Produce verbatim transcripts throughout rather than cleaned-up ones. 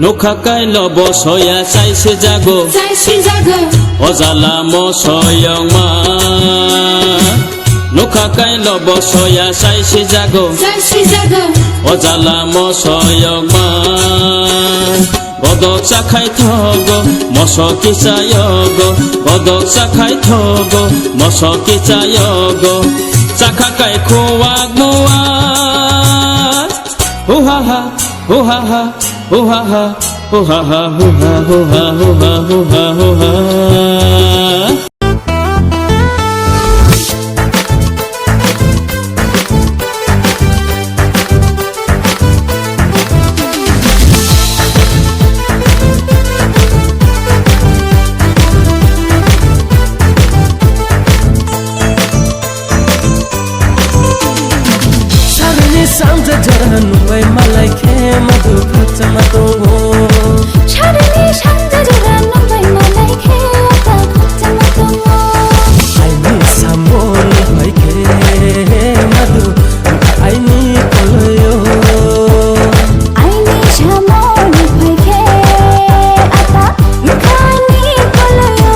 Nukha kailo bo soya chai se jago. Chai se jago. O jala mosoyongma. Nukha kailo bo soya chai se jago. Chai se jago. O jala mosoyongma. Godok chakhai thogo, moso kichayogo. Godok chakhai thogo, moso kichayogo. Chakha kai khuwak muwak. Huhaha, huhaha, huhaha, huhaha, huha, huha, huha, huha, huha. Sarni sangja jora nungbai malai khe madu khakchangma tongo. Sarni sangja jora nungbai malai khe madu khakchangma tongo. Aini samoni bai khe madu aini koloyo. Aini samoni bai khe ata khani koloyo.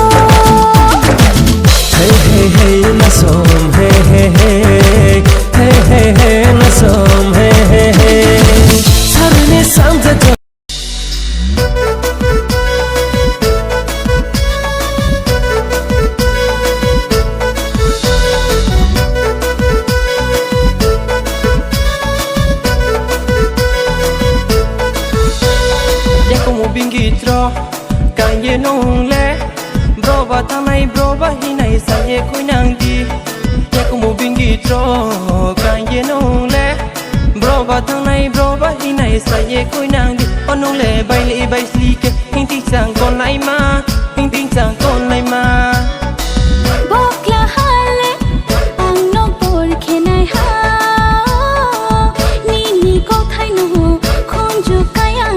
Hey, hey, hey, nasom, hey, hey, hey. Hey, hey, hey, nasom, hey, hey, hey. Sarni sangja jo- Yakumu bingi tro, kanye nung le. Bro ba thangnai, bro ba hinai, saye khuinang di. Yakumu bingi tro, kanye nung le. Bro ba thangnai, bro ba hinai, saye khuinang di. O nung le bai li bai sli khe, hing ting chang kon lai ma, hing ting chang kon lai ma. Bokla hale, ang nok bor khenai ha. Nini kothai no khonju kaya,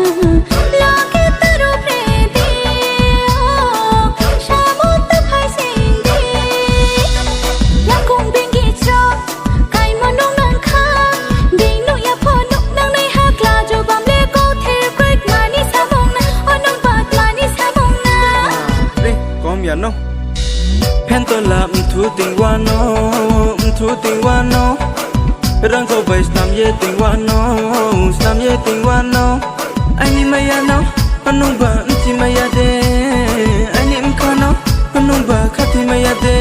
loge taru predi o, samut phai sing di. Yakung bingi chro, kaimo nung nang kha. Bing nuk ya pho nuk nang nai ha, kla jo bam le ko ther kwek mani samung na, o nung bat mani samung na. Re, kom ya no. Phentola mthu tingwano, mthu tingwano. Rangkho bai snam ye tingwano, snam ye tingwano. Aini maya no, anung ba mchi maya de. Aini mkha no, anung ba khati maya de.